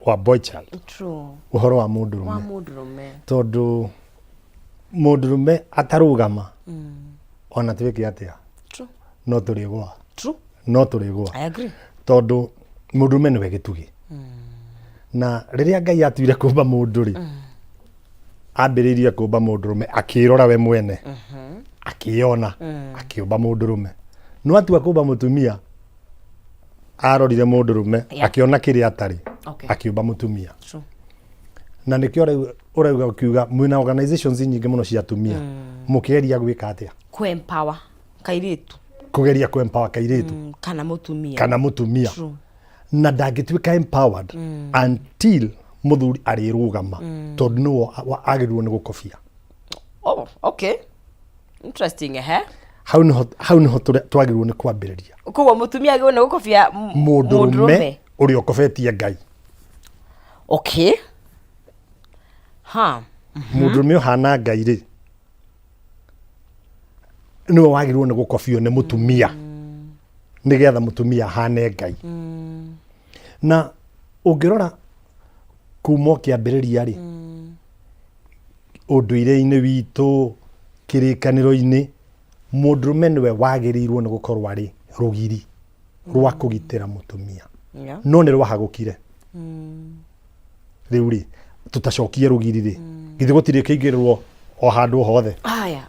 Wa boy child. True. Ũhoro wa wa mũndũrũme. Mũndũrũme. Tondũ mũndũrũme atarũgama, ona twĩke atĩa, True. no tũrĩgũa. True. No tũrĩgũa. I agree. Tondũ mũndũrũme nĩwe gĩtugĩ, na rĩrĩa Ngai atuire kũmba mũndũ rĩ, ambĩrĩirie kũmba mũndũrũme akĩrora we mwene, akĩyona, akĩũmba mũndũrũme. No atua kũmba mũtumia, arorire mũndũrũme, akĩona kĩrĩa atarĩ, akĩũmba mũtumia. Na nĩkĩo rĩu ũrauga ũkiuga mwĩna organizations nyingĩ mũno cia atumia, mũkĩgeria gwĩka atĩa? Kũ-empower kairĩtu. Kũgeria kũ-empower kairĩtu kana mũtumia. Kana mũtumia. Na ndangĩtuĩka empowered until mũthuri arĩrũgama, tondũ nĩwe agĩrĩirwo nĩ gũkobia. Oh, okay, interesting, ehe. Hau nĩho twagĩrĩirwo nĩ kwambĩrĩria. Koguo mũtumia agĩrĩirwo nĩ gũkobia mũndũrũme ũrĩa ũkobetie Ngai. Okay, ha. Mũndũrũme ũhana Ngai rĩ, nĩwe wagĩrĩirwo nĩ gũkobio nĩ mũtumia, nĩgetha mũtumia ahane Ngai. Na ũngĩrora kuma o kĩambĩrĩria rĩ, ũndũire-inĩ witũ, kĩrĩkanĩro-inĩ, mũndũrũme nĩwe wagĩrĩirwo nĩ gũkorwo arĩ rũgiri rwa kũgitĩra mũtumia. No nĩ rwahagũkire. Rĩu rĩ, tũtacokie rũgiri rĩ, githĩ gũtirĩ kĩingĩrĩrwo o handũ hothe? Haya,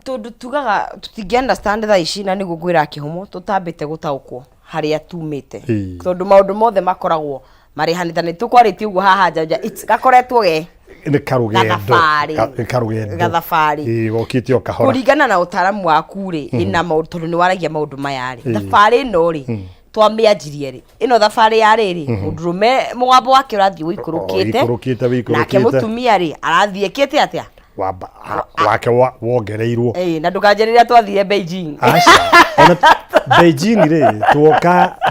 tondũ tugaga tũtingĩ understand thaa ici, na nĩguo ngwĩra kĩhumo tũtambĩte gũtaũkwo harĩa tumĩte, tondũ maũndũ mothe makoragwo marĩhanĩte nĩ tũkwarĩtie ũguo haha nja gakoretwo ge nĩ karũgendo. Gathabarĩ. Nĩ karũgendo. Gathabarĩ. Ĩĩ, gokĩte o kahora. Kũringana na ũtaaramu waku rĩ, ĩna maũndũ, tondũ nĩ waragia maũndũ maya rĩ, thabarĩ ĩno rĩ twamĩanjirie rĩ, ĩno thabarĩ ya rĩrĩ, mũndũrũme mũgambo wake ũrathiĩ ũikũrũkĩte. Ũikũrũkĩte, wĩikũrũkĩte. Nake mũtumia rĩ, arathiĩ ĩkĩte atĩa? Wake wongereirwo. Ĩĩ, na ndũkanjĩrĩre twathire Beijing. Aca, ona Beijing rĩ,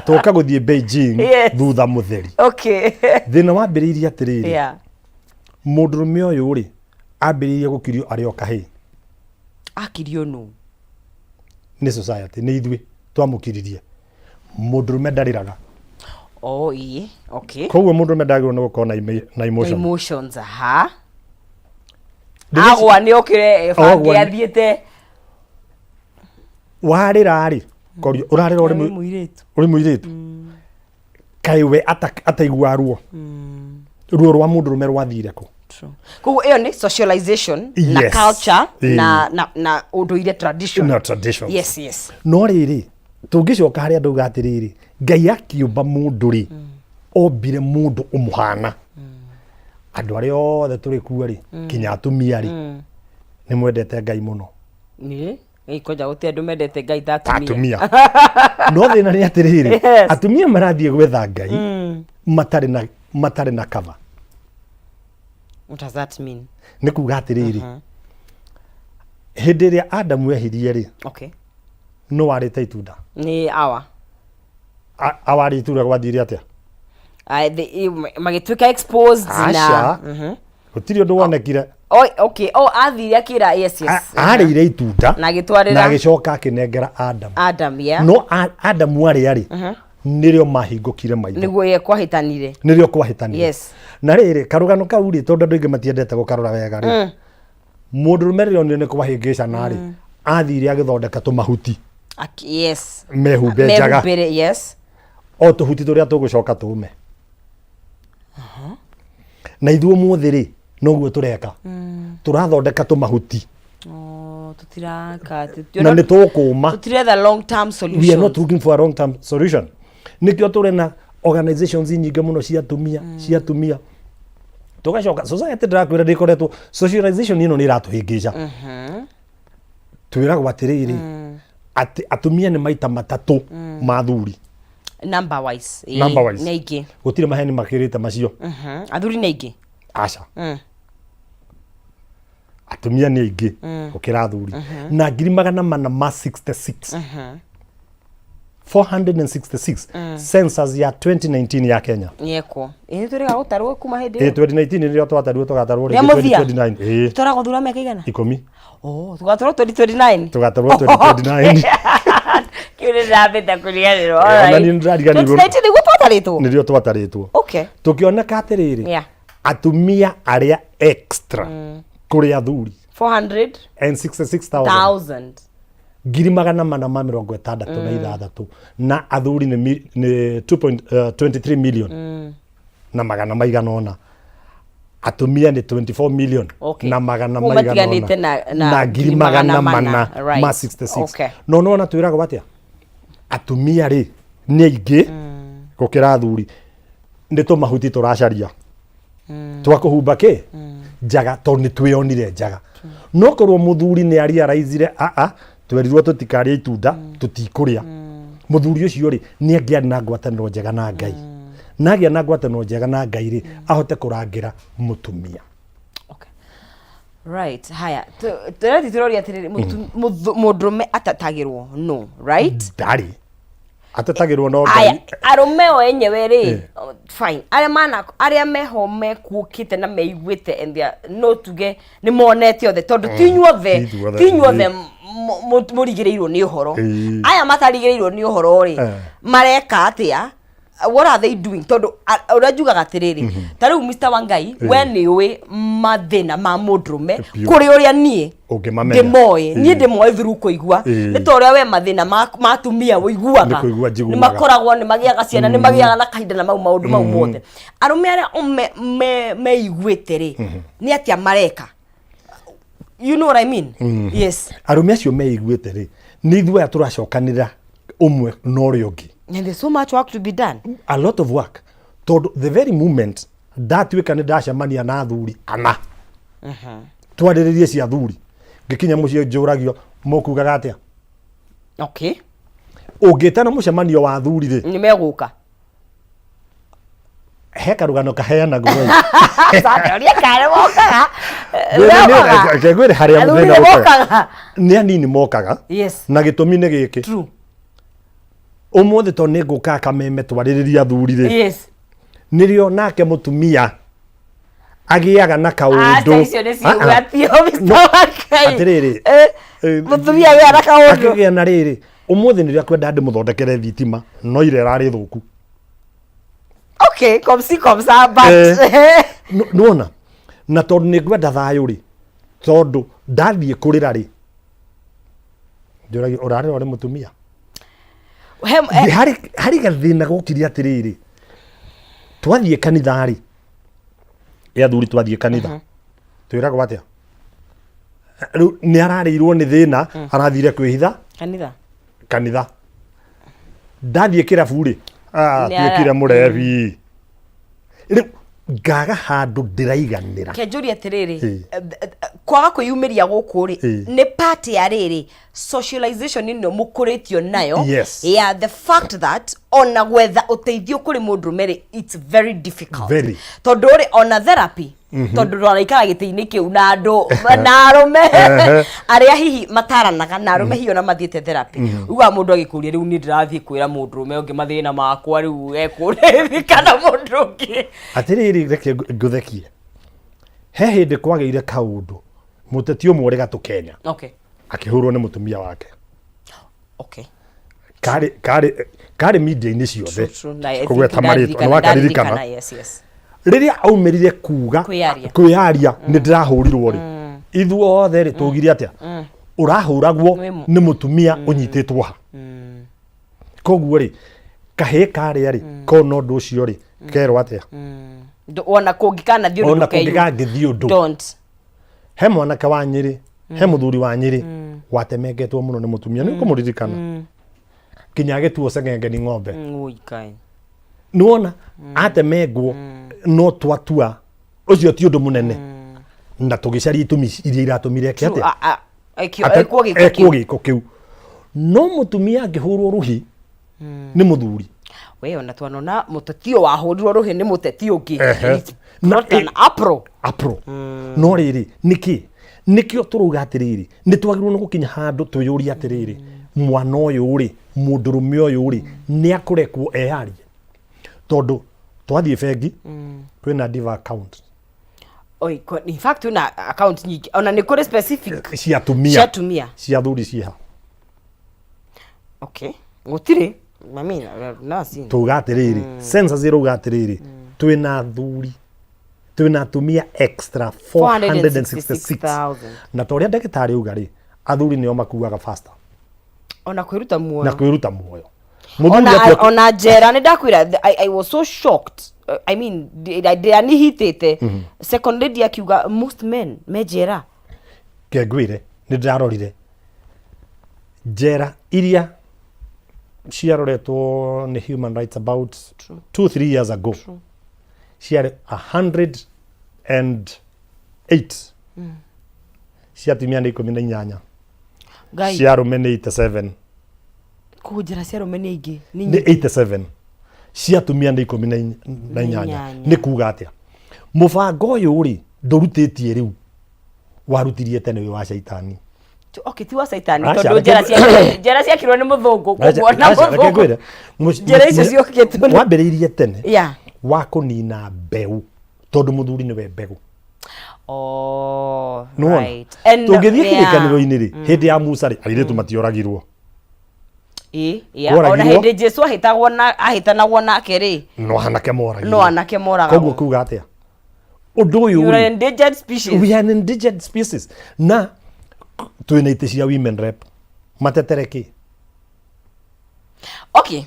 tuoka gũthiĩ Beijing thutha mũtheri. Thĩna wambĩrĩirie atĩrĩrĩ, mũndũrũme ũyũ rĩ, ambĩrĩirie gũkirio arĩ o kahĩĩ. Akirio nũ? Nĩ society, nĩ ithuĩ twamũkiririe. Mũndũrũme ndarĩraga. Oh, ĩĩ, okay. Koguo mũndũrũme ndagĩrĩirwo nĩ gũkorwo na emotion. Emotions, ha. Agwa nĩ okire Agwa bangi athiĩte. Warĩra rĩ, korio ũrarĩra ũrĩ mũirĩtu. Ũrĩ mũirĩtu, kaĩ we ataiguaga ruo? Ruo rwa mũndũrũme rwathire kũ? True. Koguo ĩyo nĩ socialization na culture na ũndũire, tradition. Na traditions. Yes. No rĩrĩ, tũngĩcoka harĩa ndauga atĩrĩrĩ, Ngai akĩũmba mũndũ rĩ, ombire mũndũ ũmũhana. Andũ arĩa othe tũrĩ kuo rĩ, kinya atumia rĩ, nĩ mwendete Ngai mũno. Nĩ kwanja gũtirĩ andũ mendete Ngai ta atumia. Atumia. No thĩna nĩ atĩrĩrĩ, atumia marathiĩ gwetha Ngai matarĩ na cover. What does that mean? Nĩ kuga atĩrĩrĩ, hĩndĩ ĩrĩa Adamu ehirie rĩ, no warĩte itunda. Nĩ awa. Awarĩ itunda, gwathire atĩa? Magĩtuĩka exposed na Aca. Gũtirĩ ũndũ wonekire. Oh, okay. Oh, athire akĩra, yes. Arĩire itunda Na agĩtwarĩra. Na agĩcoka akĩnengera Adamu. Adam, yeah. No Adamu arĩa rĩ, nĩrĩo mahingũkire maitho. Nĩguo ye kwahĩtanire. Nĩrĩo kwahĩtanire. Na rĩrĩ, karũgano kau rĩ, tondũ andũ aingĩ matiendete gũkarora wega rĩ, mũndũrũme rĩrĩa onire nĩ kwahĩngĩcana rĩ, athire agĩthondeka tũmahuti mehumbe njaga. Mehumbĩre, yes. O tũhuti tũrĩa tũgũcoka tũme. Na ithuĩ ũmũthĩ rĩ, noguo tũreka, tũrathondeka tũmahuti. Oh, tũtiraka Na nĩ tũkũma. Tũtiretha long term We are solution. not looking for a long term solution. Nĩkĩo tũrĩ na organizations nyingĩ mũno cia atumia, cia atumia. Tũgacoka society, ndĩrakwĩra ndĩkoretwo socialization ĩno nĩ ĩratũhĩngĩca. Twĩragwo atĩrĩrĩ, atĩ atumia nĩ maita matatũ ma athuri. Number wise. Ĩĩ, Number wise. Nĩ aingĩ. Gũtirĩ maheni makĩrĩte macio. Athuri nĩ aingĩ. Aca. Atumia nĩ aingĩ gũkĩra athuri na 466,000, 466, census ya 2019 ya Kenya. Yekwo, ĩ nĩ tũrĩga gũtarwo kuma hĩndĩ Ĩ ĩyo. 2019 nĩrĩo twatarirwo, tũgatarwo Rĩa rĩngĩ mũthia? 2029, ĩ. Tũragwo thura mĩaka igana? 10. Oh, tũgatarwo 2029. Tũgatarwo 2029. Kĩu nĩ ndĩrambĩte kũriganĩrwo. Eh, ona niĩ nĩndĩrariganĩrwo. 2019 nĩguo twatarĩtwo. Nĩrĩo twatarĩtwo. Okay. Tũkĩoneka atĩrĩrĩ, atumia arĩa extra kũrĩ athuri 400,000. And 66,000, 466,000, na athuri nĩ 2.23 million na magana maigana ũna, atumia nĩ 24 million na magana Koguo maigana matiganĩte ũna na 400,000 ma 66. No nona twĩragwo atĩa? Atumia rĩ nĩ aingĩ gũkĩra athuri, nĩ tũmahuti tũracaria twa kũhumba kĩ njaga, tondũ nĩ twĩonire njaga. No korwo mũthuri nĩ ariaraizire aa twerirwo tũtikarĩa itunda, tũtikũrĩa, mũthuri ũcio rĩ nĩ angĩarĩ na ngwatanĩro njega na Ngai, na agĩa na ngwatanĩro njega na Ngai rĩ, ahote kũrangĩra mũtumia. Okay. Right. Haya. Tũrathiĩ tũroria atĩrĩrĩ, mũndũrũme atatagĩrwo no, right? Ndarĩ atetagĩrwo no Aya, Ngai. Arũme o enyewe rĩ, fine. Arĩa mana arĩa meho mekuũkĩte na meiguĩte and they are, no tuge nĩ monete othe, tondũ ti inyuothe, Ti ithuothe, ti inyuothe mũrigĩrĩirwo nĩ ũhoro. Aya matarigĩrĩirwo nĩ ũhoro rĩ, mareka atĩa? What are they doing? Tondũ ũrĩa njugaga atĩrĩrĩ, ta rĩu Mr. Wangai, we nĩ ũĩ mathĩna ma mũndũrũme Biũ. kũrĩ ũrĩa niĩ Ũngĩmamenya. ndĩmoĩ. Niĩ ndĩmoĩ through kũigua. Nĩ ta ũrĩa we mathĩna ma atumia ũiguaga. Nĩ kũigua Nĩ njiguaga. makoragwo nĩ magĩaga ciana, nĩ magĩaga na kahinda na mau maũndũ mau mothe. Arũme arĩa meiguĩte rĩ, nĩ atĩa mareka? You know what I mean? Yes. Arũme acio meiguĩte rĩ, nĩ ithuĩ aya tũracokanĩra ũmwe na ũrĩa ũngĩ. And there's so much work to be done. A lot of work, tondũ the very moment ndatuĩka nĩ ndacemania na athuri ana twarĩrĩrie cia athuri, ngĩkinya mũciĩ njũragio, "Mũkugaga atĩa?" Ũngĩtana mũcemanio wa athuri rĩ, Nĩ megũka. He karũgano kaheanagwo. Sasa ũrĩa karĩ mokaga. Reke ngwĩre harĩa Athuri thĩna nĩ ũkaga. mokaga. Nĩ anini mokaga. Na gĩtũmi nĩ gĩkĩ: ũmũthĩ to nĩ ngũka kameme twarĩrĩria athuri rĩ, nĩrĩo nake mũtumia agĩaga na Aca, kaũndũ. icio nĩ Ah, ah. ciugatio, Mr. No, Wangai. atĩrĩrĩ, Mũtumia agĩa na kaũndũ. Akĩgĩa na rĩrĩ, ũmũthĩ nĩrĩo akwenda ndĩmũthondekere thitima, no ira ĩrarĩ thũku. Okay, comme ci comme ça, but Nĩwona, na tondũ nĩ ngwenda thayũ rĩ, tondũ ndathiĩ kũrĩra rĩ, njũragia, "Ũrarĩra ũrĩ mũtumia?" Harĩ gathĩna gokire atĩrĩrĩ, twathiĩ kanitha rĩ, ĩ athuri twathiĩ kanitha twĩragwo atĩa? Rĩu nĩ ararĩirwo nĩ thĩna, arathire kwĩhitha Kanitha. Kanitha. Ndathiĩ kĩrabu rĩ, Nĩ atuĩkire mũrebi. Rĩu ngaga handũ ndĩraiganĩra. Ke njũrie atĩrĩrĩ, kwaga kwĩyumĩria gũkũ rĩ, nĩ part ya rĩrĩ socialization ĩno mũkũrĩtio nayo ya the fact that ona gwetha ũteithio kũrĩ mũndũrũme rĩ, it's very difficult? Very. Tondũ rĩ, ona therapy, tondũ ndwaraikara gĩtĩ-inĩ kĩu na andũ na arũme arĩa hihi mataranaga na arũme hihi ona mathiĩte therapy, ugaga mũndũ agĩkũria, "Rĩu niĩ ndĩrathiĩ kwĩra mũndũrũme ũngĩ mathĩna makwa, rĩu ekũrĩthi kana mũndũ ũngĩ?" Atĩrĩrĩ, reke ngũthekie. He hĩndĩ kwagĩire kaũndũ, mũteti ũmwe ũrĩ gatũ Kenya akĩhũrwo nĩ mũtumia wake. Karĩ media-inĩ ciothe. True. Na I think Kũgweta marĩtwa ndaririkanana, nĩ wakaririkana. Ndaririkanana, yes. Rĩrĩa aumĩrire kuga Kwĩyaria. Kwĩyaria, "Nĩ ndĩrahũrirwo" rĩ, ithuothe rĩ tugire atĩa? Ũrahũragwo nĩ mũtumia ũnyitĩtwo ha? Koguo rĩ, kahĩĩ karĩa rĩ kona ũndũ ũcio rĩ, kerwo atĩa? Ona kũngĩkanathiĩ ũndũ, Ona ndũkeyuge. kũngĩgangĩthiĩ ũndũ. Don't. He mwanake wa Nyĩrĩ, he mũthuri wa Nyĩrĩ watemengetwo mũno nĩ mũtumia, nĩ ũkũmũririkana, kinya agĩtuo cengenge ni ng'ombe. Ui, Ngai. Nĩwona atemengwo, no twatua ũcio ti ũndũ mũnene, na tũgĩcaria itũmi iria iratũmire eke atĩa. Ekwo gĩko Ekwo kĩu. Gĩko kĩu. No mũtumia angĩhũrwo rũhi nĩ mũthuri, We ona twanona mũteti ũyũ wahũrirwo rũhĩ nĩ mũteti ũngĩ. It's not an uproar. Apro no rĩrĩ, nĩkĩ nĩkĩo tũrauga atĩrĩrĩ, nĩ twagĩrĩirwo nĩ gũkinya handũ twĩyũrie atĩrĩrĩ, mwana ũyũ rĩ, mũndũrũme ũyũ rĩ, nĩ akũrekwo eyarie? Tondũ twathiĩ bengi kwĩna diva account. Oi, in fact una account nyingĩ, ona nĩ kũrĩ specific cia atumia. Cia atumia. Cia athuri ciĩha? Okay. Gũtirĩ. I mean, I've never seen. Tuga atĩrĩrĩ, census ĩrauga atĩrĩrĩ, twĩna athuri, twĩna atumia extra 466,000. 466,000. Na ta ũrĩa ndagĩtarĩ auga rĩ, athuri nĩo makuaga faster. Ona kwĩruta muoyo. Na kwĩruta muoyo. Mũthuri Ona, ona njera nĩ ndakwĩra, I was so shocked. I mean, ndĩanihitĩte second lady akiuga most men me njera. Ke ngwĩre, nĩ ndĩrarorire njera iria ciaroretwo nĩ Human Rights about 2-3 years ago. Ciarĩ 108, cia atumia nĩ 18. Ngai. Cia arũme nĩ 87. Koguo njera cia arũme nĩ aingĩ nĩ nĩ nyingĩ. 87, cia atumia nĩ 18. Inyanya. Nĩ kuga atĩa? Mũbango ũyũ rĩ, ndũrutĩtie rĩu, warutirie tene wĩ wa caitani. Okay, ti wa caitani. Aca, tondũ njera njera ciakirwo nĩ mũthũngũ, koguo na Aca, reke mũthũngũ ngwĩre. Njera icio ciokĩtwo Wambĩrĩirie tene wa kũnina mbeũ, tondũ mũthuri nĩwe mbegũ. Oh, Nĩwona? right. And, Tũngĩthiĩ kĩrĩkanĩro-inĩ rĩ, hĩndĩ ya Musa rĩ, airĩtu matioragirwo. Ĩ, yeah. Ona Kworagirwo. hĩndĩ Jesu ahĩtagwo na ahĩtanagwo nake rĩ, no anake moragirwo. No anake moragagwo. Koguo kuga atĩa ũndũ ũyũ You are rĩ, endangered species. We are an endangered species, na twĩna itĩ cia women rep, matetere kĩ? Okay,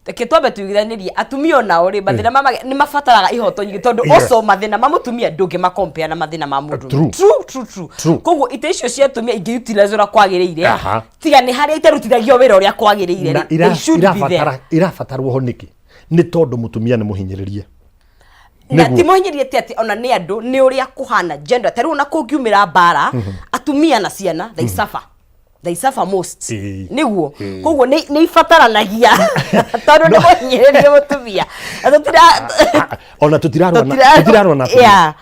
reke twambe tuiguithanĩrie, atumia onao rĩ, mathĩna ma nĩ mabataraga ihoto nyingĩ, tondũ also mathĩna ma mũtumia ndũngĩmakompea na mathĩna ma mũndũ. True. True. True. Koguo itĩ icio cia atumia ingĩ utilize ũrĩa kwagĩrĩire, tiga nĩ harĩa itarutithagio wĩra ũrĩa kwagĩrĩire Na rĩ, they should be there. Irabatarwo ho nĩkĩ? Nĩ tondũ mũtumia nĩ mũhinyĩrĩrie. Na Nĩguo. ti mũhinyĩrĩrie ti atĩ ona nĩ andũ, nĩ ũrĩa kũhana gender. Ta rĩu ona kũngiumĩra mbara, atumia na ciana they suffer, they suffer most. Nĩguo. Koguo nĩ ibataranagia, tondũ nĩ mũhinyĩrĩrie mũtumia. Na Ah, ona tũtirarũa tũtirarũa na atumia.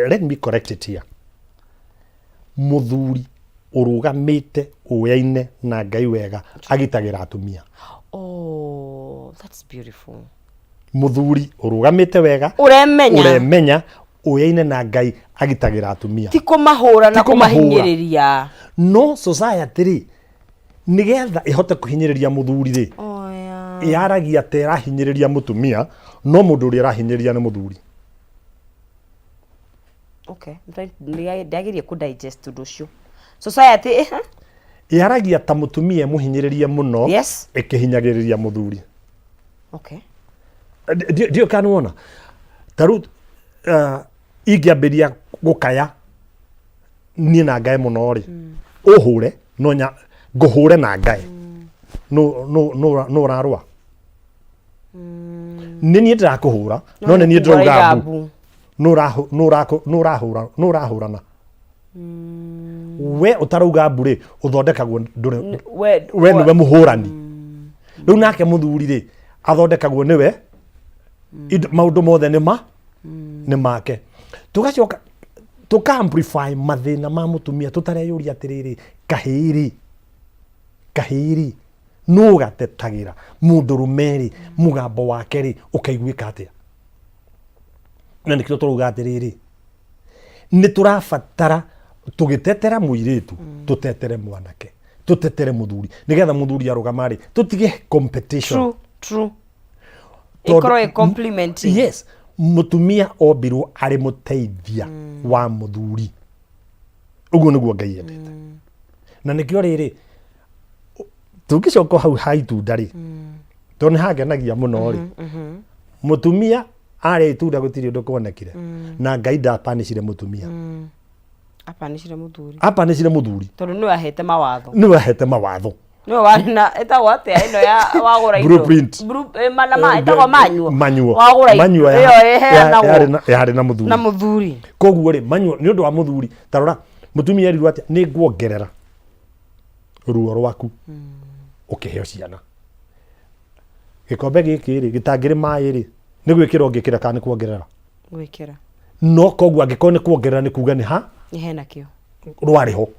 Let me correct it here. Mũthuri ũrũgamĩte ũyaine na Ngai wega agitagĩra atumia. Oh, that's beautiful. Mũthuri ũrũgamĩte wega, ũremenya, ũremenya, ũyaine na Ngai, agitagĩra atumia. Ti kũmahũra na Ti kũmahũra. kũmahinyĩrĩria. No society rĩ, nĩgetha ĩhote kũhinyĩrĩria mũthuri rĩ, Oh, yeah. yaragia ta ĩrahinyĩrĩria mũtumia, no mũndũ ũrĩa ĩrahinyĩrĩria nĩ mũthuri. Okay. Ndĩagerie kũ digest ũndũ ũcio. Society, eh, huh? Yaragia ta mũtumia ĩmũhinyĩrĩrie mũno, ĩkĩhinyagĩrĩria mũthuri. Ndiũ kana wona ta rĩu ingĩambĩria gũkaya niĩ na ngae mũno rĩ, ũhũre no nya ngũhũre na ngae, no ũrarũa nĩ niĩ ndĩrakũhũra, no nĩ niĩ ndĩrauga mbu. No ũrahũrana we ũtarauga mbu rĩ, ũthondekagwo ndũrĩ we nĩwe mũhũrani. Rĩu nake mũthuri rĩ, athondekagwo nĩwe maũndũ mothe nĩ make. Tũgacoka tũka amplify mathĩna ma mũtumia tũtareyũria atĩrĩrĩ, kahĩĩ rĩ, kahĩĩ rĩ, nũ gatetagĩra mũndũrũme rĩ, mũgambo wake rĩ ũkaiguĩka atĩa? Na nĩkĩo tũrauga atĩrĩrĩ, nĩ tũrabatara tũgĩtetera mũirĩtu, tũtetere mwanake, tũtetere mũthuri, nĩgetha mũthuri arũgama rĩ, tũtige competition. True, true. Ĩkorwo ĩ complimenting. Yes, mũtumia ombirwo arĩ mũteithia wa mũthuri, ũguo nĩguo Ngai endete. Na nĩkĩo rĩrĩ, tũngĩcoka hau ha itunda rĩ, tondũ nĩ hangenagia mũno rĩ, mũtumia arĩa itunda gũtirĩ ũndũ kuonekire, na Ngai ndapanicire mũtumia. Apanicire mũthuri. Apanicire mũthuri. Tondũ nĩwe ahete mawatho. Nĩwe ahete mawatho. Nĩwe warĩ na ĩtagwo atĩa ĩno ya wagũra indo? Blueprint. Mana ma ĩtagwo manual. Manual. Wagũra indo. Manual Ĩyo ĩheanagwo. Yarĩ na mũthuri. Na mũthuri. Koguo rĩ, manual nĩ ũndũ wa mũthuri. Ta rora, mũtumia erirwo atĩa? Nĩ nguongerera ruo rwaku ũkĩheo ciana. Gĩkombe gĩkĩ rĩ, gĩtangĩrĩ maĩ rĩ, nĩ gwĩkĩra ũngĩkĩra kana nĩ kuongerera? Gwĩkĩra. No koguo angĩkorwo nĩ kuongerera, nĩ kuga nĩ ha Nĩ hena kĩo. Rwarĩ ho.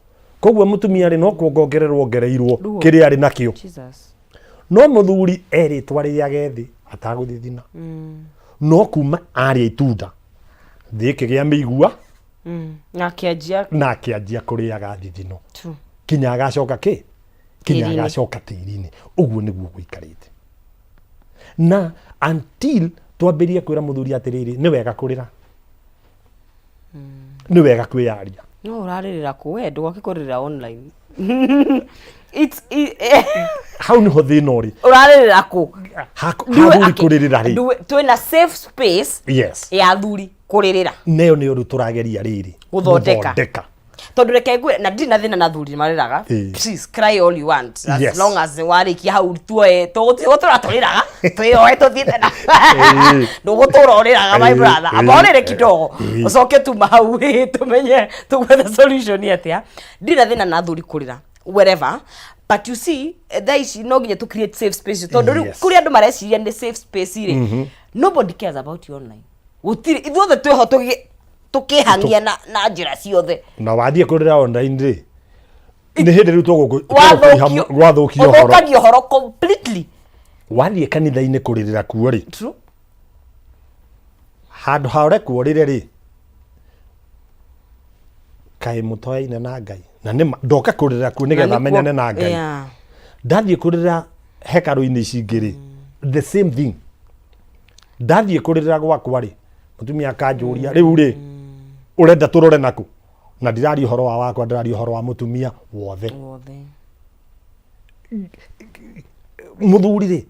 Koguo mũtumia rĩ, no kuongongererwo ongereirwo Ruo. kĩrĩa arĩ nakĩo. Jesus. No mũthuri erĩtwo arĩage thĩ atagũthithina, no kuma arĩa itunda, thĩ ĩkĩgĩa mĩigua. Na akĩanjia Na akĩanjia kũrĩaga thithino True. kinya agacoka kĩ. Kinya Tĩri-inĩ. Agacoka tĩri-inĩ. Ũguo nĩguo gũikarĩte, na until twambĩrie kwĩra mũthuri atĩrĩrĩ, nĩ wega kũrĩra, nĩ wega kwĩyaria. No ũrarĩrĩra kũ we? Ndũgoke kũrĩrĩra online. Hau nĩho thĩna ũrĩ. Ũrarĩrĩra kũ? Hathuri kũrĩrĩra rĩ? Twĩna safe space ya athuri kũrĩrĩra? Neyo nĩyo rĩu tũrageria rĩrĩ. Gũthondeka. Gũthondeka. Tondũ reke ngwĩre, na ndirĩ na thĩna na thuri marĩraga. Please cry all you want, as long as warĩkia hau tuoe, tũgũtũra tũrĩraga, twĩyoe tũthiĩte na ndũgũtũra ũrĩraga, my brother. Amba ũrĩre kidogo, ũcoke tuma hau tũmenye tũgwetha solution atĩa. Ndirĩ na thĩna na athuri kũrĩra wherever, but you see, thaa ici no nginya tũ create safe space, tondũ rĩu kũrĩa andũ mareciria nĩ safe space rĩ, nobody cares about you online. Gũtirĩ, ithuothe twĩho tũkĩhang'ia na njĩra ciothe. Na wathiĩ kũrĩra online rĩ, nĩ hĩndĩ rĩu Wathũkio. Gwathũkia ũhoro. Ũthũkagia ũhoro completely. Wathiĩ kanitha-inĩ kũrĩrĩra kuo rĩ, True. Handũ ha ũrekwo ũrĩre rĩ, kaĩ mũtoyaine na Ngai? Na nĩ ndoka kũrĩrĩra kuo nĩgetha Na nĩkuo- menyane na Ngai. Ndathiĩ kũrĩrĩra hekarũ-inĩ ici ingĩ rĩ, the same thing. Ndathiĩ kũrĩrĩra gwakwa rĩ, mũtumia akanjũria, rĩu rĩ, ũrenda tũrore nakũ? Na ndiraria ũhoro wa wakwa, ndĩraria ũhoro wa mũtumia wothe. Wothe. Mũthuri rĩ,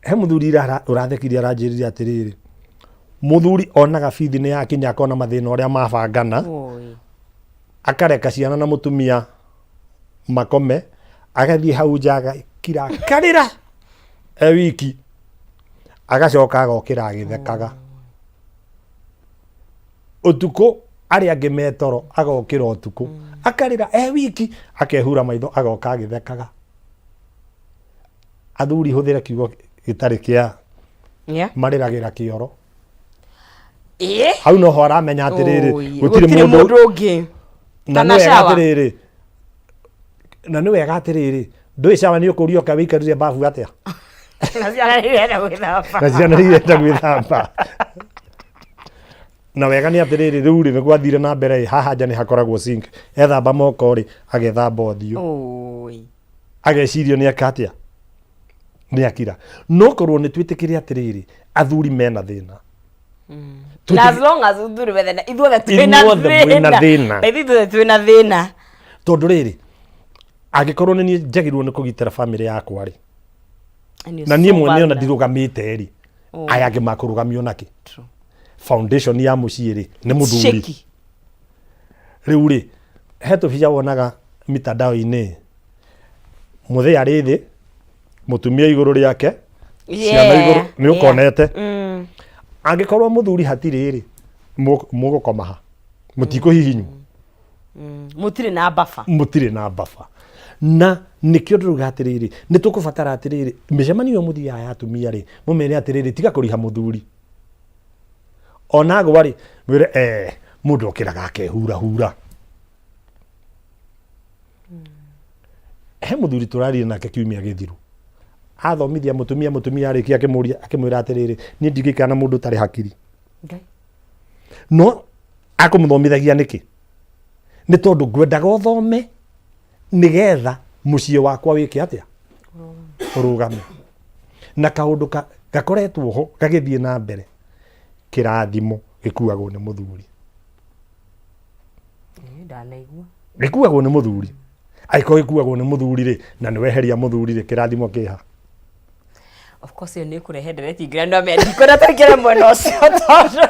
he mũthuri ũrathekirie, aranjĩrire atĩrĩrĩ, mũthuri onaga bithi nĩ yakinya, akona mathĩna ũrĩa mabangana. Oi. Akareka ciana na mũtumia makome, agathiĩ hau nja, agakira, akarĩra e wiki, agacoka agokĩra agĩthekaga. Ũtukũ arĩa angĩ metoro, agokĩra ũtukũ, akarĩra e wiki, akehura maitho, agoka agĩthekaga. Athuri, hũthĩra kiugo gĩtarĩ kĩa marĩragĩra kĩoro. Hau noho aramenya atĩrĩrĩ, Oi, gũtirĩ gũtirĩ mũndũ mũndũ ũngĩ. Na Kana nĩ wega shower. atĩrĩrĩ, na nĩ wega atĩrĩrĩ, ndũĩ cawa nĩ ũkũria ũka wĩikarire babu atĩa. Na ciana nĩ irenda gwĩthamba. Na ciana nĩ irenda gwĩthamba. Na wega nĩ atĩrĩrĩ, rĩu rĩ, nĩ gwathire na mbere ĩ, haha nja nĩ hakoragwo sink, ethamba moko rĩ, agethamba ũthiũ. Oi. Agecirio nĩ eka atĩa, nĩ akira. No korwo nĩ twĩtĩkĩre atĩrĩrĩ, athuri mena thĩna. Na as long as athuri me thĩna, ithuothe twĩna Ithuothe mwĩna thĩna. Na ithuothe twĩna thĩna. Tondũ rĩrĩ, angĩkorwo nĩ niĩ njagĩrĩirwo nĩ kũgitĩra bamĩrĩ yakwa rĩ, na niĩ mwene ona ndirũgamĩte rĩ, aya angĩ makũrũgamio nakĩ? Foundation ya mũciĩ rĩ, nĩ mũthuri. Shaky. Rĩu rĩ, he tũbica wonaga mitandao-inĩ, mũthee arĩ thĩ, mũtumia igũrũ rĩake, ciana igũrũ, nĩ ũkonete? Angĩkorwo mũthuri hatirĩ rĩ, mũgũkoma ha? Mũtikũhihinywo. Mũtirĩ na buffer. Mũtirĩ na buffer. Na nĩkĩo ndĩrauga atĩrĩrĩ, nĩ tũkũbatara atĩrĩrĩ, mĩcemanio ĩyo mũthiaga ya atumia rĩ, mũmere atĩrĩrĩ, tiga kũriha mũthuri. Ona agwa rĩ, mwĩre mũndũ okĩraga akehurahura. He mũthuri tũrarire nake kiumia gĩthiru, athomithia mũtumia, mũtumia arĩkia akĩmũria, akĩmwĩra atĩrĩrĩ, niĩ ndingĩikara na mũndũ ũtarĩ hakiri. Ngai. No akũmũthomithagia nĩkĩ? Nĩ tondũ ngwendaga ũthome nĩgetha mũciĩ wakwa wĩke atĩa? Ũrũgame. Na kaũndũ gakoretwo ho gagĩthiĩ na mbere, kĩrathimo gĩkuagwo nĩ mũthuri. Ndanaigua. Gĩkuagwo nĩ mũthuri. Angĩkorwo gĩkuagwo nĩ mũthuri rĩ, na nĩ weheria mũthuri rĩ, kĩrathimo kĩha? Of course ĩyo nĩ ĩkũrehe ndereti ingĩ, na no ndikwenda tũingĩre mwena ũcio tondũ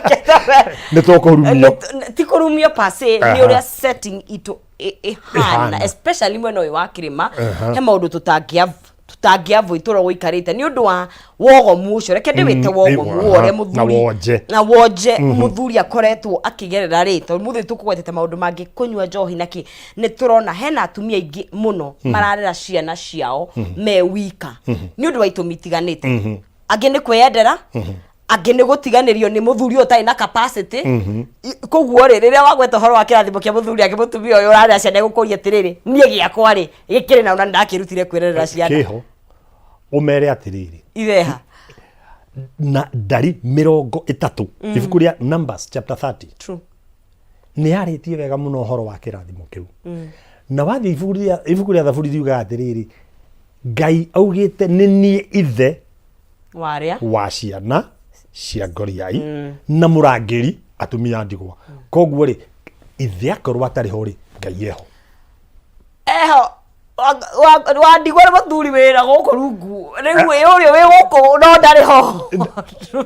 nĩ tũkũrumio. Ti kũrumio per se, nĩ ũrĩa setting itũ ĩhana, Ĩhana. especially mwena ũyũ wa kĩrĩma. He maũndũ tũtangĩavoid tũrĩa gũikarĩte nĩ ũndũ wa wogomu ũcio, reke ndĩwĩte wogomu, ũrĩa na mũthuri wonje. Na wonje mũthuri akoretwo akĩgerera rĩ, tondũ mũthĩ tũkũgwetete maũndũ mangĩ, kũnyua njohi na kĩ, nĩ tũrona hena atumia aingĩ mũno mararera ciana ciao me wika nĩ ũndũ wa itũmi itiganĩte. Angĩ nĩ kwĩyendera, angĩ nĩ gũtiganĩrio nĩ mũthuri ũyũ ũtarĩ na capacity. Koguo rĩ, rĩrĩa wagweta ũhoro wa kĩrathimo kĩa mũthuri ake, mũtumia ũyũ ũrarera ciana egũkũria atĩrĩrĩ, niĩ gĩakwa rĩ, gĩkĩrĩ na ona ndakĩrutire kwĩrerera ciana? Kĩho, ũmere atĩrĩrĩ, Ireha. Na ndari 30, ibuku rĩa Numbers chapter 30, nĩ yarĩtie wega mũno ũhoro wa kĩrathimo kĩu. Na wathiĩ ibuku rĩa Thaburi riugaga atĩrĩrĩ, Ngai augĩte nĩ niĩ ithe Warĩa. wa ciana cia ngoriai na mũrangĩri atumia a ndigwa. Koguo rĩ, ithe akorwo atarĩ ho rĩ, Ngai eho. Eho wa ndigwa nĩ mũthuri wĩra gũkũ rungu. Rĩu ĩ ũrĩa wĩ gũkũ no ndarĩ ho.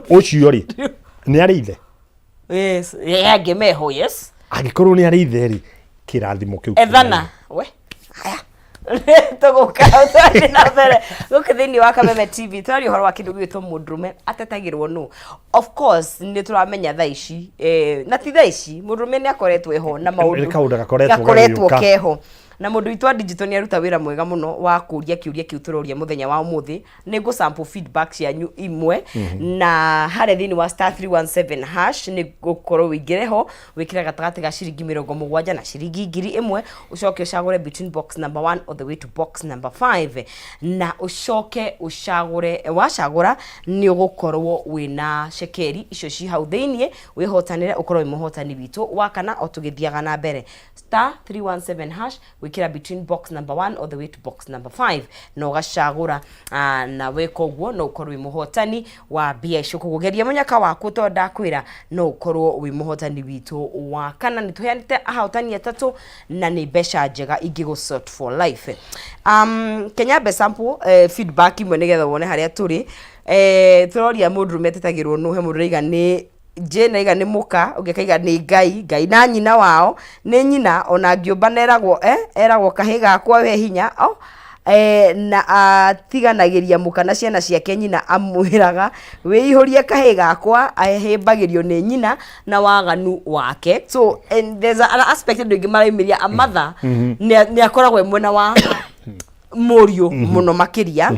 Ũcio rĩ, nĩ arĩ ithe? Yes, yeah, angĩ meho, yes. Angĩkorwo nĩ arĩ ithe rĩ, kĩrathimo kĩu Ethana. We. Haya. Tũgũka tũrathiĩ na mbere gũkũ thĩinĩ wa Kameme TV tũraria ũhoro wa kĩndũ gĩgwĩtwo mũndũrũme atetagĩrwo nũ. Of course nĩ tũramenya thaa ici na ti thaa ici, mũndũrũme nĩ akoretwo eho na maũndũ Nĩ kaũndũ gakoretwo gakoretwo gagĩũka. keho. Na mũndũ witũ wa digital nĩ aruta wĩra mwega mũno wa kũria kĩũria kĩu tũroria mũthenya wa ũmũthĩ. Nĩ ngũ sample feedback cianyu imwe na harĩa thĩinĩ wa star 317 hash nĩ gũkorwo wĩingĩre ho, wĩkĩre gatagatĩ ga ciringi 70 na ciringi 1000, ũcoke ũcagũre between box number 1 all the way to box number 5, na ũcoke ũcagũre. Wacagũra nĩ ũgũkorwo wĩna cekeri icio ci hau thĩinĩ, wĩhotanĩre ũkorwo wĩ mũhotani witũ wa kana o tũgĩthiaga na mbere. Star 317 hash, gwĩkĩra between box number 1 all the way to box number 5 na ũgacagũra, na weka ũguo no ũkorwo wĩ mũhotani wa mbia icio. Koguo geria mũnyaka waku, tondũ ndakwĩra no ũkorwo wĩ mũhotani witũ wa kana. Nĩ tũheanĩte ahotani atatũ na nĩ mbeca njega ingĩgũ sort for life. Kenya mbe sample feedback imwe nĩgetha wone harĩa tũrĩ. Tũroria mũndũrũme atetagĩrwo nũ. He mũndũ ũraiga nĩ Jane aiga nĩ mũka, ũngĩ akaiga nĩ Ngai, Ngai na nyina wao, nĩ nyina ona ngĩũmba eragwo eragwo kahĩ gakwa we hinya oh, na atiganagĩria mũka na ciana ciake, nyina amwĩraga wĩihũrie kahĩ gakwa, ahĩmbagĩrio nĩ nyina na waganu wake. So and there's an aspect andũ aingĩ maraumĩria, a mother nĩ akoragwo e mwena wa mũriũ mũno makĩria.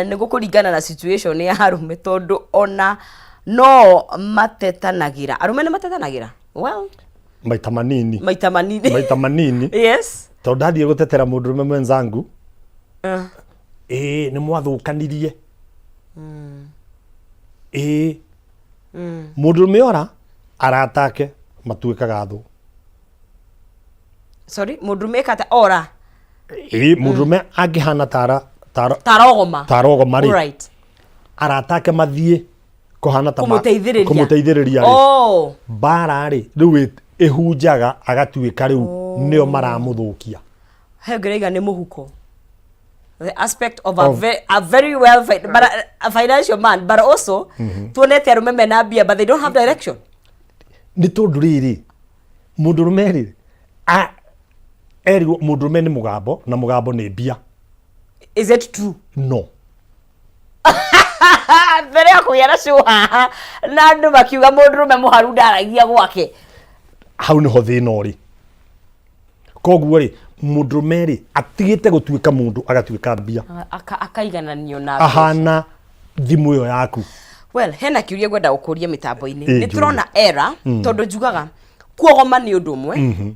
Nĩ gũkũringana na situation ya arũme, tondũ ona no matetanagĩra, arũme nĩ matetanagĩra, well, Maita manini. Maita manini. Maita manini. Tondũ ndathiĩ gũtetera mũndũrũme mwenzangu, ĩĩ nĩ mwathũkanirie, ĩĩ mũndũrũme ora arata ake matuĩkaga thũ. Sorry, mũndũrũme ĩka atĩa ora? Ĩĩ, mũndũrũme angĩhana tara tara Tarogoma. Tarogoma rĩ, arata ake mathiĩ kũhana ta Kũmũteithĩrĩria. Kũmũteithĩrĩria rĩ, mbara rĩ rĩu ĩhunjaga agatuĩka rĩu nĩo maramũthũkia. He ngĩraiga nĩ mũhuko, the aspect of a very well but a financial man, but also tuonete arũme mena mbia but they don't have direction. Nĩ tondũ rĩrĩ, mũndũrũme rĩ, erirwo mũndũrũme nĩ mũgambo na mũgambo nĩ mbia. Is it true? No. Mbere ya kũgĩa na show haha na andũ makiuga mũndũrũme mũharu ndaragia gwake. Hau nĩho thĩna ũrĩ. Koguo rĩ, mũndũrũme rĩ, atigĩte gũtuĩka mũndũ, agatuĩka mbia. Akaigananio na mbeca. Ahana thimũ ĩyo yaku. Well, hena kĩũria ngwenda gũkũria mĩtambo-inĩ. Ĩ, Nĩ tũrona era, tondũ njugaga kuogoma nĩ ũndũ ũmwe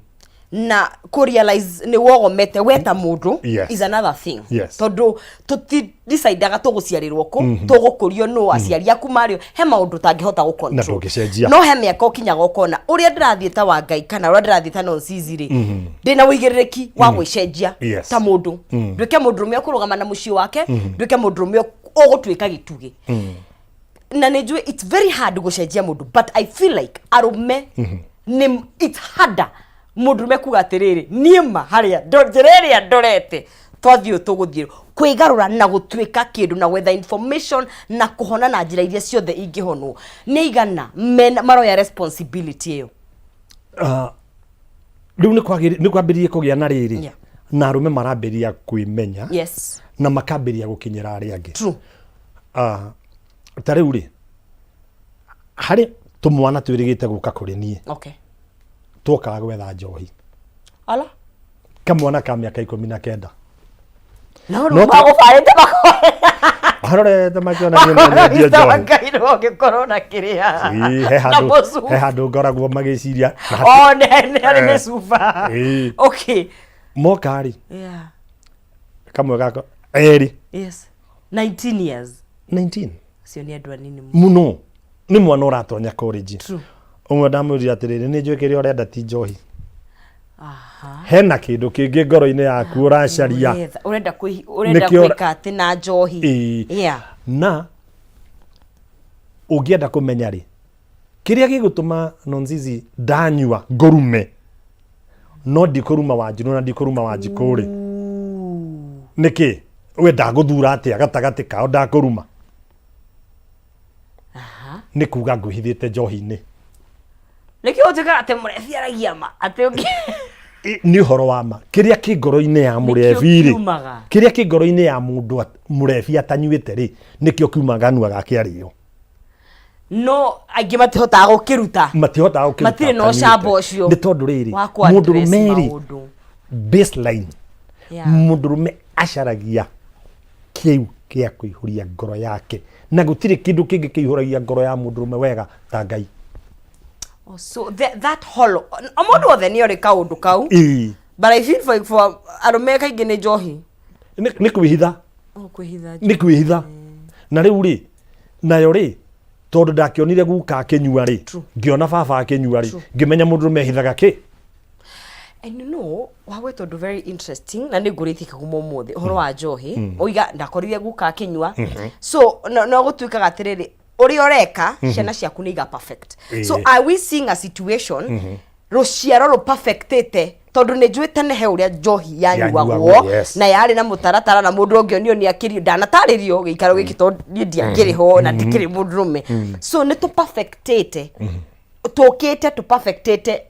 na kũ realize nĩ wogomete we ta mũndũ is another thing. Tondũ tũti decidaga tũgũciarĩrwo kũ, tũgũkũrio nũ, aciari aku marĩ, he maũndũ ũtangĩhota gũ Na control. ndũngĩcenjia. No he mĩaka ũkinyaga ũkona ũrĩa ndĩrathiĩ ta wa Ngai kana ũrĩa ndĩrathiĩ ta nonsizi rĩ, ndĩna ũigĩrĩrĩki wa gwĩcenjia ta mũndũ, nduĩke mũndũrũme ũkũrũgama na mũciĩ wake, nduĩke mũndũrũme ũgũtuĩka gĩtugĩ. Na nĩ njũĩ it's very hard gũcenjia mũndũ, but I feel like arũme nĩ it's harder mũndũrũme kuga atĩrĩrĩ, niĩ ma harĩa njĩra ĩrĩa ndorete twathiĩ ũũ tũgũthiĩ kwĩgarũra na gũtuĩka kĩndũ na gwetha information na kũhona na njĩra iria ciothe ingĩhonwo. Nĩ igana mena maroya responsibility ĩyo? Rĩu nĩ kwambĩrĩria kũgĩa na rĩrĩ na arũme marambĩrĩria kwĩmenya na makambĩrĩria gũkinyĩra arĩa angĩ. Ta rĩu rĩ, harĩ tũmwana twĩrĩgĩte gũka kũrĩ niĩ, twokaga gwetha njohi. Ala. Kamwana ka mĩaka 19. No rĩu magũbarĩte marorete makĩona niĩ no nyendie njohi. Ngai no ũngĩkorwo na kĩrĩa. Ĩĩ, he Na handũ mũcuba. he handũ ngoragwo magĩciria na Oh, nĩ harĩ mĩcuba. Ĩĩ. Moka rĩ, kamwe gako erĩ. Yes, 19 years. 19. Acio nĩ andũ anini mũno. Mũno, nĩ mwana ũratonya college. True. Ũmwe ndamwĩrire atĩrĩrĩ, nĩ njũĩ kĩrĩa ũrenda ti njohi. Hena kĩndũ kĩngĩ ngoro-inĩ yaku ũracaria. Ũrenda ũrenda Nĩkĩo gwĩka atĩ na njohi. Ĩĩ. Na ũngĩenda kũmenya rĩ, kĩrĩa gĩgũtũma Nonzizi ndanyua ngũrume no ndikũruma Wanjirũ na ndikũruma Wanjikũ rĩ, nĩkĩ we ndagũthura atĩa gatagatĩ kao ndakũruma? Nĩ kuga ngwĩhithĩte njohi-inĩ. Nĩkĩo ũtuĩkaga atĩ mũrebi aragia ma atĩ ũngĩ Nĩ ũhoro wa ma, kĩrĩa kĩ ngoro-inĩ ya mũrebi rĩ, kiumaga. Kĩrĩa kĩ ngoro-inĩ ya mũndũ mũrebi atanyuĩte rĩ, nĩkĩo kiumaga kanua gake arĩo. No aingĩ matihotaga gũkĩruta. Matihotaga gũkĩruta Matirĩ na atanyuĩte. ũcamba ũcio Nĩ tondũ rĩrĩ, wa kũ address mũndũrũme rĩ, maũndũ. Baseline, mũndũrũme acaragia kĩu gĩa kũihũria ngoro yake, na gũtirĩ kĩndũ kĩngĩ kĩihũragia ngoro ya mũndũrũme wega ta Ngai. Oh, so that hollow, o mũndũ wothe nĩ orĩ kaũndũ kau. But I feel for arũme kaingĩ nĩ njohi. Nĩ kwĩhitha. Oh, kwĩhitha. Nĩ kwĩhitha. Na rĩu rĩ, nayo rĩ, tondũ ndakĩonire guka akĩnyua rĩ, ngĩona baba akĩnyua rĩ, ngĩmenya mũndũrũme ehithaga kĩ. And you know, wagweta ũndũ very interesting na nĩ ngũrĩtie kĩgumo ũmũthĩ ũhoro wa njohi. Oiga ndakorire guka akĩnyua. So no gũtuĩkaga atĩrĩrĩ, ũrĩa ũreka ciana ciaku nĩ iga perfect. So are we seeing a situation rũciaro rũ perfectĩte? Tondũ nĩ njũĩ tene he ũrĩa njohi yanyuagwo Yanyuagwo, yes. na yarĩ na mũtaratara, na mũndũ ũngĩonio nĩ akĩrio ndanatarĩrio gĩikaro gĩkĩ, tondũ niĩ ndiakĩrĩ ho na ndikĩrĩ mũndũrũme. So nĩ tũ perfectĩte, tũkĩte tũ perfectĩte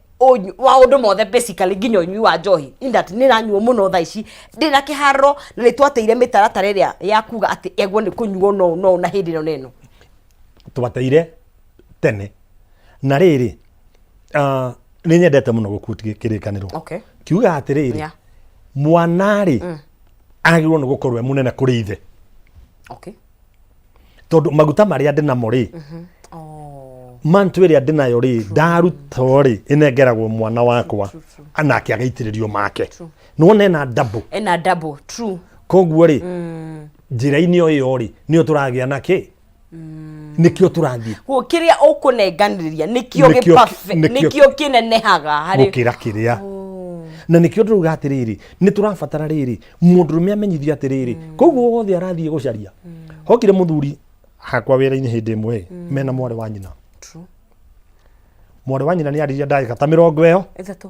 maũndũ mothe, basically nginya ũnyui wa njohi, in that nĩ ranyuo mũno thaa ici, ndĩ na kĩharo, na nĩ twateire mĩtaratara ĩrĩa ya kuga atĩ egwo nĩ kũnyuo no no na hĩndĩ ĩno na ĩno. Twateire tene na rĩrĩ, nĩ nyendete mũno gũkuti kĩrĩkanĩro. Kiuga atĩrĩrĩ, mwana rĩ, agĩrĩirwo nĩ gũkorwo e mũnene kũrĩ ithe, tondũ maguta marĩa ndĩ namo rĩ, mantu ĩrĩa ndĩ nayo rĩ, ndarutwo rĩ, ĩnengeragwo mwana wakwa nake agaitĩrĩrio make. Nĩwona ena double. Ena double, true. Koguo rĩ, njĩra-inĩ o ĩyo rĩ, nĩyo tũragĩa na kĩ, nĩkĩo tũrathiĩ. Koguo kĩrĩa ũkũnenganĩrĩria nĩkĩo nĩkĩo kĩnenehaga harĩ gũkĩra kĩrĩa, na nĩkĩo ndĩrauga atĩrĩrĩ, nĩ tũrabatara rĩrĩ, mũndũrũme amenyithio atĩrĩrĩ, koguo wothe arathiĩ gũcaria. Hokire mũthuri hakwa wĩra-inĩ hĩndĩ ĩmwe mena mwarĩ wa nyina. Mwarĩ wa nyina nĩ aririe ndagĩka ta mĩrongo ĩyo 30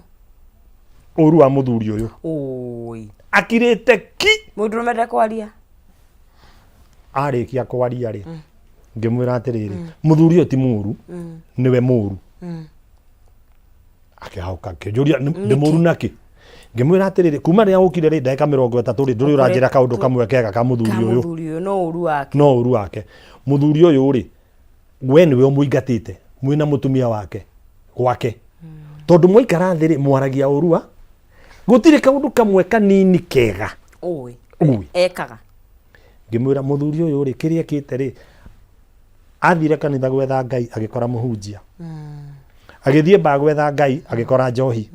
ũru wa mũthuri ũyũ. Oi. Akirĩte ki. Mũndũrũme ndekwaria. Arĩkia kwaria rĩ, ngĩmwĩra atĩrĩrĩ, mũthuri ũyũ ti mũru, nĩwe mũru. Akĩhauka akĩnjũria, "Ndĩ mũru nakĩ?" Ngĩmwĩra atĩrĩrĩ, kuma rĩrĩa ũkire rĩ, ndagĩka 30 rĩ, ndũrĩ ũranjĩra kaũndũ kamwe kega ka mũthuri Ka ũyũ. Mũthuri ũyũ no ũru wake. No ũru wake. Mũthuri ũyũ rĩ, we nĩwe ũmũingatĩte mwĩna mũtumia wake gwake, tondũ mwaikara thĩ rĩ, mwaragia ũru wa gũtirĩ kaũndũ kamwe kanini kega. Ũĩ. Ũĩ. Ekaga. Ngĩmwĩra mũthuri ũyũ rĩ, kĩrĩa ekĩte rĩ, athire kanitha gwetha Ngai, agĩkora mũhunjia. Agĩthiĩ mbaa gwetha Ngai, agĩkora njohi.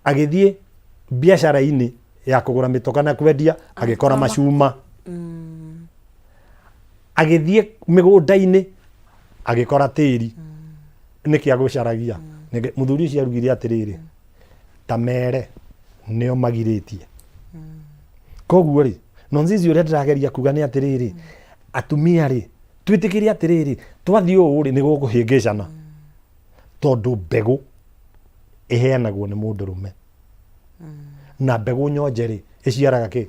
Agĩthiĩ biacara-inĩ ya kũgũra mĩtoka na kwendia, agĩkora macuma. Agĩthiĩ mĩgũnda-inĩ, agĩkora tĩri. Nĩkĩ agũcaragia? Mũthuri ũcio arugire atĩrĩrĩ, ta mere nĩo magirĩtie. Koguo rĩ, Nonzizi, ũrĩa ndĩrageria kuga nĩ atĩrĩrĩ, atumia rĩ, twĩtĩkĩre atĩrĩrĩ, twathiĩ ũũ rĩ, nĩ gũkũhĩngĩcana, tondũ mbegũ ĩheanagwo nĩ mũndũrũme, na mbegũ nyonje rĩ, ĩciaraga kĩ?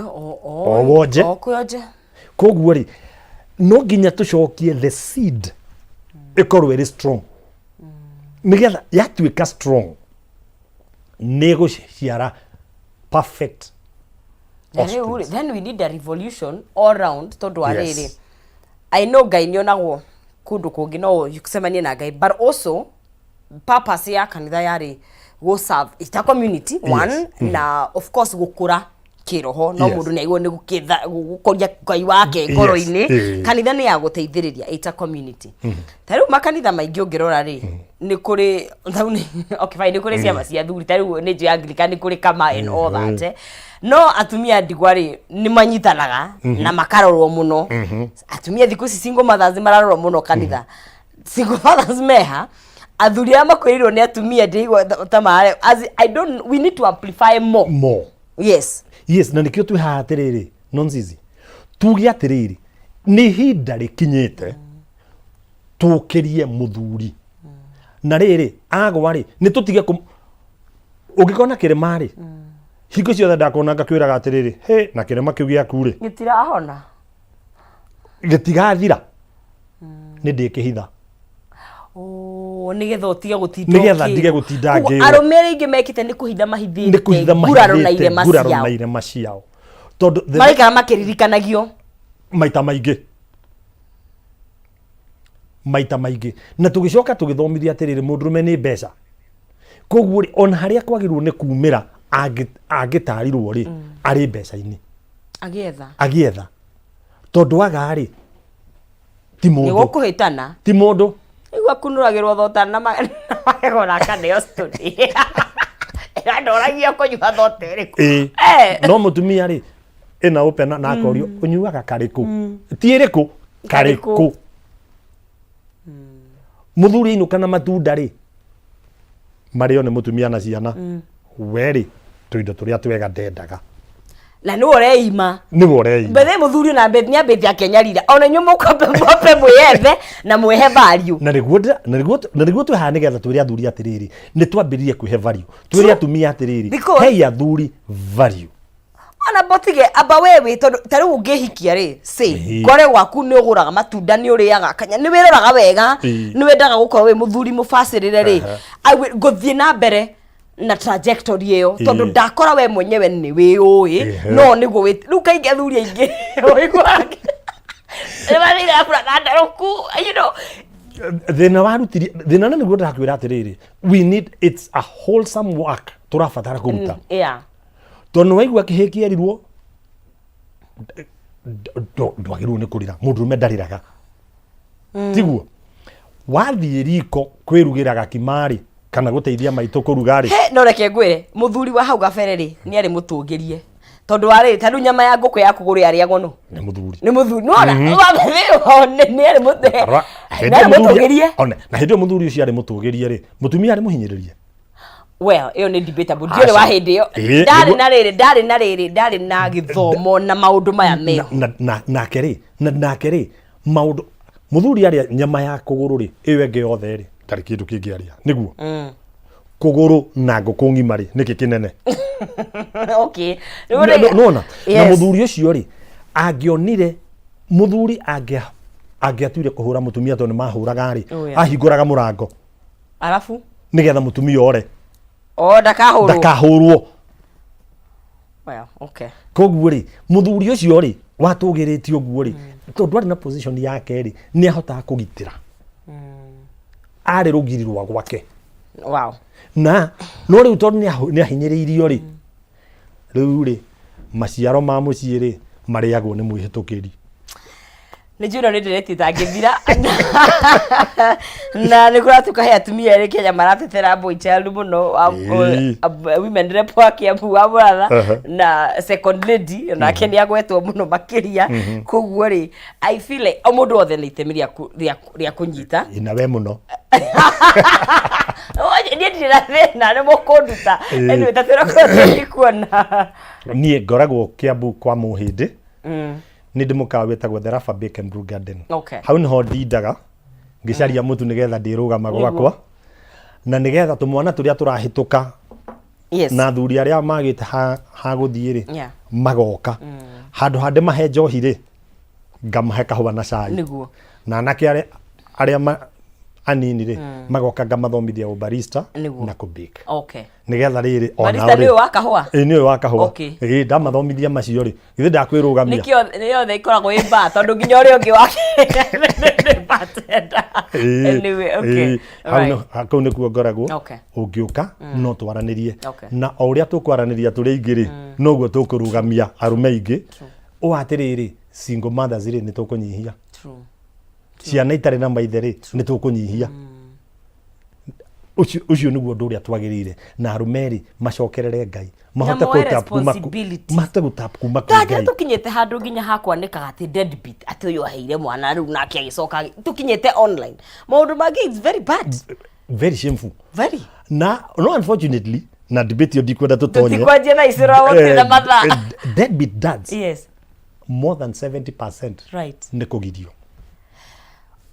O wonje. O kwonje. Koguo rĩ, no nginya tũcokie the seed ĩkorwo ĩrĩ strong, nĩgetha yatuĩka strong nĩ ĩgũciara perfect Na rĩu rĩ, offspring. Then we need a revolution all round, tondũ wa rĩrĩ, I know Ngai nĩonagwo kũndũ kũngĩ, no ũcemanie na Ngai, but also purpose ya kanitha yarĩ gũ serve ita community one, na of course gũkũra kĩroho, no mũndũ nĩ aigua nĩ gũkũria Ngai wake ngoro-inĩ. Kanitha nĩ ya gũteithĩrĩria ita community. Ta rĩu makanitha maingĩ ũngĩrora rĩ, nĩ kũrĩ ta rĩu okay fine, nĩ kũrĩ ciama cia athuri, ta rĩu nĩ njũĩ Anglican nĩ kũrĩ kama and all that, no atumia ndigwa rĩ, nĩ manyitanaga na makarorwo mũno. Atumia thikũ ici, single mothers, nĩ mararorwo mũno kanitha. Single fathers meha? Athuri arĩa makuĩrĩirwo nĩ atumia ndĩigua ta mare as I don't, we need to amplify more. More. Yes. Yes, na nĩkĩo twĩ haha atĩrĩrĩ, nonzizi tuge atĩrĩrĩ, nĩ ihinda rĩkinyĩte tũkĩrie mũthuri na rĩrĩ agwa rĩ, nĩ tũtige kũ ũngĩkona kĩrĩma rĩ, hingo ciothe ndakona ngakwĩraga atĩrĩrĩ, hĩ, na kĩrĩma kĩu gĩaku rĩ, gĩtirahona. Gĩtigathira, nĩ ndĩkĩhitha. Oh, nĩgetha ũtige gũtinda Nĩgetha ũkĩrwo. ndige gũtinda Koguo ngĩrwo. Arũme arĩa aingĩ mekĩte nĩ kũhitha mahithĩte Nĩ kũhitha nguraro na mahithĩte irema nguraro ciao. Na irema ciao, tondũ Maraikara makĩririkanagio. Maita maingĩ, maita maingĩ, na tũgĩcoka tũgĩthomithia atĩrĩrĩ, mũndũrũme nĩ mbeca, koguo rĩ, ona harĩa kwagĩrĩirwo nĩ kumĩra angĩtarirwo rĩ, arĩ mbeca-inĩ. Agĩetha. Agĩetha, tondũ aga rĩ, ti Nĩ mũndũ. Gũkũhĩtana. Ti mũndũ. Rĩu akunũragĩrwo thota na magego na akaneo stoni. Ĩrandoragia kũnyua thota ĩrĩkũ. Ĩĩ. Eh. No mũtumia rĩ, ĩna open na akorio ũnyuaga karĩkũ, ti ĩrĩkũ, Karĩkũ. Karĩkũ. Mũthuri ainũka na matunda rĩ, marĩo nĩ mũtumia na ciana, we rĩ, tũindo tũrĩa twega ndendaga. Na nĩwe ũreima. Nĩwe ũreima. Mbere mũthuri na mbere nĩambĩtie akĩnyarira ona inyuĩ mũkwambe mwambe mwĩyethe na mwĩhe value. Na nĩguo twĩ haha nĩgetha twĩre athuri atĩrĩrĩ, nĩ twambĩrĩrie kwĩhe value, twĩre atumia atĩrĩrĩ, hei athuri value. Ona botige amba we wĩ tondũ ta rĩu ũngĩhikia rĩ, say, ngore gwaku nĩ ũgũraga matunda, nĩ ũrĩaga kanya, nĩ wĩroraga wega, nĩ wendaga gũkorwo wĩ mũthuri mũbacĩrĩre rĩ, ngũthiĩ na mbere na trajectory ĩyo tondũ ndakora we mwenyewe nĩ wĩyũĩ. No nĩguo wĩ rĩu kaingĩ athuri aingĩ ũiguaga nĩ mathire burana ndarũku. Thĩna warutiri thĩna, na nĩguo ndĩrakwĩra atĩrĩrĩ, we need, it's a wholesome work tũrabatara kũruta, tondũ nĩ waigua kĩhĩ kĩerirwo ndwagĩrĩirwo nĩ kũrĩra, mũndũrũme ndarĩraga, tiguo? Wathiĩ riko kwĩrugĩra gakima-rĩ, kana gũteithia maitũ kũruga-rĩ. He, no reke ngwĩre, mũthuri wa hau gabere rĩ, nĩ arĩ mũtũgĩrie, tondũ warĩ ta rĩu nyama ya ngũkũ ya kũgũrũ yarĩagwo nũ? Nĩ mũthuri. Nĩ mũthuri, nĩwona? Nĩ arĩ Rora, hĩndĩ nĩ arĩ ĩyo mũthuri- mũtũgĩrie. One, na hĩndĩ ĩyo mũthuri ũcio arĩ mũtũgĩrie rĩ, mũtumia arĩ mũhinyĩrĩrie. Well, ĩyo nĩ debatable, ndiũrĩ wa Aca. hĩndĩ ĩyo. Ndarĩ na rĩrĩ, ndarĩ na rĩrĩ, ndarĩ na gĩthomo na maũndũ maya meho. Na nake rĩ, na nake rĩ, maũndũ mũthuri arĩa nyama ya kũgũrũ rĩ, ĩyo ĩngĩ yothe rĩ, ndarĩ kĩndũ kĩngĩ arĩa nĩguo kũgũrũ na ngũkũ ng'ima rĩ, nĩkĩ kĩnene? Okay. Nona na mũthuri ũcio rĩ, angĩonire mũthuri angĩatuire kũhũra mũtumia, tondũ nĩ mahũraga rĩ, ahingũraga mũrango Arabu nĩgetha mũtumia ore. O ndakahũrwo. Ndakahũrwo. Well, okay. Koguo rĩ, mũthuri ũcio rĩ, watũgĩrĩtio ũguo rĩ, tondũ arĩ na position yake rĩ, nĩ ahotaga kũgitĩra, arĩ rũgiri rwa gwake. Na no rĩu tondũ nĩ ahinyĩrĩirio rĩ, rĩu rĩ, maciaro ma mũciĩ rĩ, marĩagwo nĩ mwĩhĩtũkĩri. Nĩ njũĩ ĩno nĩ ndereti ĩtangĩthira, na nĩ kũratuĩka he atumia erĩ Kenya maratetera boy child mũno, women rep wa Kiambu wa Mũratha na second lady onake nĩ agwetwo mũno makĩria. Koguo rĩ, I feel like o mũndũ wothe nĩ itemi rĩa kũnyita. Ina we mũno. Niĩ ndirĩ na thĩna, nĩ mũkũnduta. Anyway, ta twĩra kũrĩa tũngĩkuona. Niĩ ngoragwo Kiambu kwa Mũhĩndĩ, nĩ ndĩ mũkawa wĩtagwo The Rafa Bake and Brew Garden. Hau nĩho ndindaga ngĩcaria mũtu nĩgetha ndĩrũgama gwakwa na nĩgetha tũmwana tũrĩa tũrahĩtũka na athuri arĩa magĩte ha gũthiĩ rĩ, magoka handũ ha ndĩmahe njohi rĩ, ngamahe kahũa na cai. Na anake arĩa anini rĩ, magoka ngamathomithia ũbarista na kũbake, nĩgetha rĩrĩ ona Barista nĩ ũyũ wa kahũa? Ĩĩ, nĩ ũyũ wa kahũa. Ĩĩ, ndamathomithia macio rĩ, githĩ ndakwĩrũgamia? Nĩkĩo nĩ yothe ĩkoragwo ĩ bar, tondũ nginya ũrĩa ũngĩ wake nĩ bartender. Anyway, okay. Ĩĩ, hau kũu nĩkuo ngoragwo. Ũngĩũka no twaranĩrie, na o ũrĩa tũkwaranĩria tũrĩ aingĩ rĩ, noguo tũkũrũgamia arũme aingĩ ũũ atĩrĩrĩ, single mothers rĩ, nĩ tũkũnyihia. Ciana itarĩ na maithe rĩ, nĩ tũkũnyihia. Ũcio nĩguo ũndũ ũrĩa twagĩrĩire, na arũme rĩ, macokerere Ngai, mahote moe gũtap kuma responsibility. Mahote gũtap kuma kwĩ Tanjĩra, Ngai. tũkinyĩte handũ nginya hakwanĩkaga atĩ deadbeat, atĩ ũyũ aheire mwana rĩu nake agĩcoka tũkinyĩte online maũndũ mangĩ, it's very bad. Very shameful. Very. Na no, unfortunately, na debate ĩyo ndikwenda tũtonye. Tũtikwanjia thaa ici ũragũtirĩ na mathaa. Deadbeat dads, more than 70% nĩ kũgirio.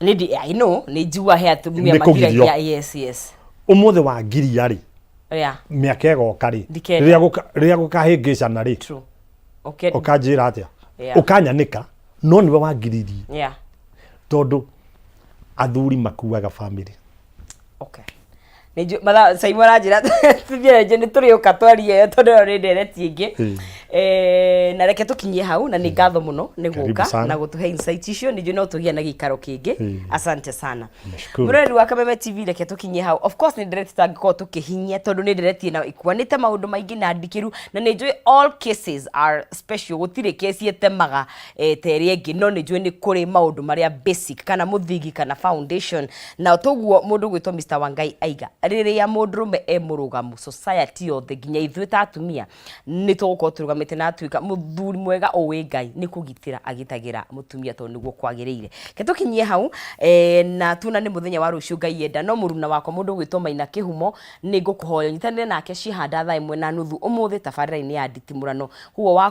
Nĩ ndi, I know, nĩ njigua he atumia Nĩ kũgirio. magiragia. Yes. Ũmũthĩ wangiria rĩ, mĩaka ĩgoka rĩ, Ndikenda. rĩrĩa gũkahĩngĩcana rĩ, True. Okay. Ũkanjĩra atĩa? Ũkanyanĩka, no nĩwe wangiririe. Tondũ athuri makuaga family. Okay. Nĩ mathaa Simon aranjĩra tũthiĩ nĩ tũrĩũka twarie ĩyo tondũ ĩyo nĩ ndereti ĩngĩ. Na reke tũkinyie hau, na nĩ ngatho mũno nĩ Karibu gũka sana. Na gũtũhe insight icio. Nĩ njũĩ no tũgĩe na gĩikaro kĩngĩ. Asante sana. Nashukuru. Mũroreri wa Kameme TV, reke tũkinyie hau. Of course nĩ ndereti tangĩkorwo tũkĩhinyia, tondũ nĩ ndereti ĩna ikuanĩte maũndũ maingĩ na ndikĩru, na nĩ njũĩ all cases are special, gũtirĩ kesi ĩtemaga ta ĩrĩa ĩngĩ, no nĩ njũĩ nĩ kũrĩ maũndũ marĩa basic kana mũthingi kana foundation, na toguo mũndũ gwĩtwo Mr. Wangai aiga, rĩrĩa mũndũrũme e mũrũgamu, society yothe nginya ithuĩ ta atumia nĩ tũgũkorwo tũrũgamĩte, na atuĩka mũthuri mwega ũĩ Ngai nĩ kũgitĩra agitagĩra mũtumia tondũ nĩguo kwagĩrĩire. Ke tũkinyie hau, na tuona nĩ mũthenya wa rũciũ Ngai enda, no mũruna wakwa mũndũ gwĩtwo Maina Kĩhumo nĩ ngũkũhoya ũnyitanĩre nake cihanda thaa 1:30 ũmũthĩ tabarĩra-inĩ ya nditimũrano. Koguo wakwa.